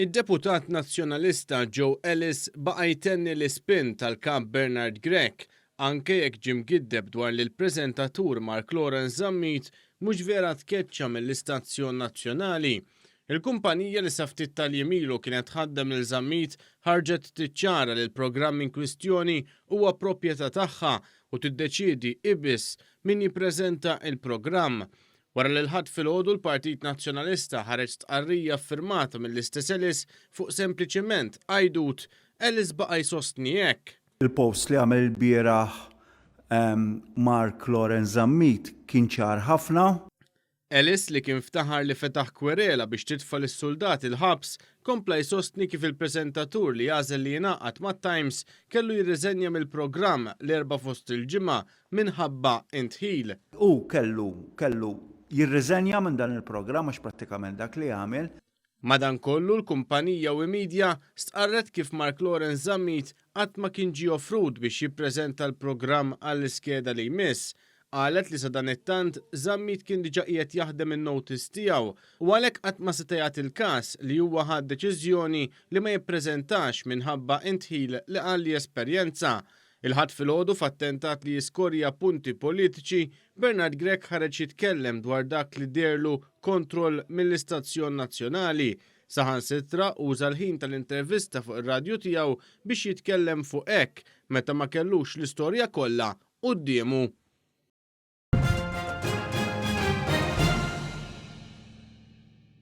Id-deputat Nazzjonalista Joe Ellis baqa' jtenni l-ispin tal-Kap Bernard Grech anke jekk ġie mgiddeb dwar li l-preżentatur Mark Lawrence Zammit mhux vera tkeċċa mill-istazzjon nazzjonali. Il-kumpanija li sa ftit tal-jiem ilu kienet tħaddem lil Zammit ħarġet tiċċara li l-programm inkwistjoni huwa proprjetà tagħha u tiddeċiedi hi biss min jippreżenta l-programm. Wara li l-Ħadd filgħodu l-Partit Nazzjonalista ħareġ stqarrija ffirmata mill-istess Ellis fuq sempliċiment għajdut, Ellis baqa' jsostni hekk. Il-post li għamel ilbieraħ Mark Lawrence Zammit kien ċar ħafna. Ellis, li kien ftaħar li fetaħ kwerela biex titfa' lis-suldati l-ħabs, kompla jsostni kif il-preżentatur li għażel li jingħaqad mat-Times kellu jirriżenja mill-programm l-Erbgħa fost il-ġimgħa minħabba indħil. Hu kellu kellu jirriżenja minn dan il-programm għax prattikament dak li għamel. Madankollu, l-kumpanija Wimedia stqarret kif Mark Lawrence Zammit qatt ma kien ġie offrut biex jippreżenta l-programm għall-iskeda li jmiss. Qalet li sadanittant Zammit kien diġà qiegħed jaħdem in-notice tiegħu u għalhekk qatt ma seta' jagħti l-każ li huwa ħa d-deċiżjoni li ma jippreżentax minħabba indħil li qal li esperjenza. Il-Ħadd filgħodu f'attentat li jiskorja punti politiċi, Bernard Grech ħareġ jitkellem dwar dak li deherlu kontroll mill-istazzjon nazzjonali. Saħansitra uża l-ħin tal-intervista fuq ir-radju tiegħu biex jitkellem fuq hekk meta ma kellux l-istorja kollha quddiemu.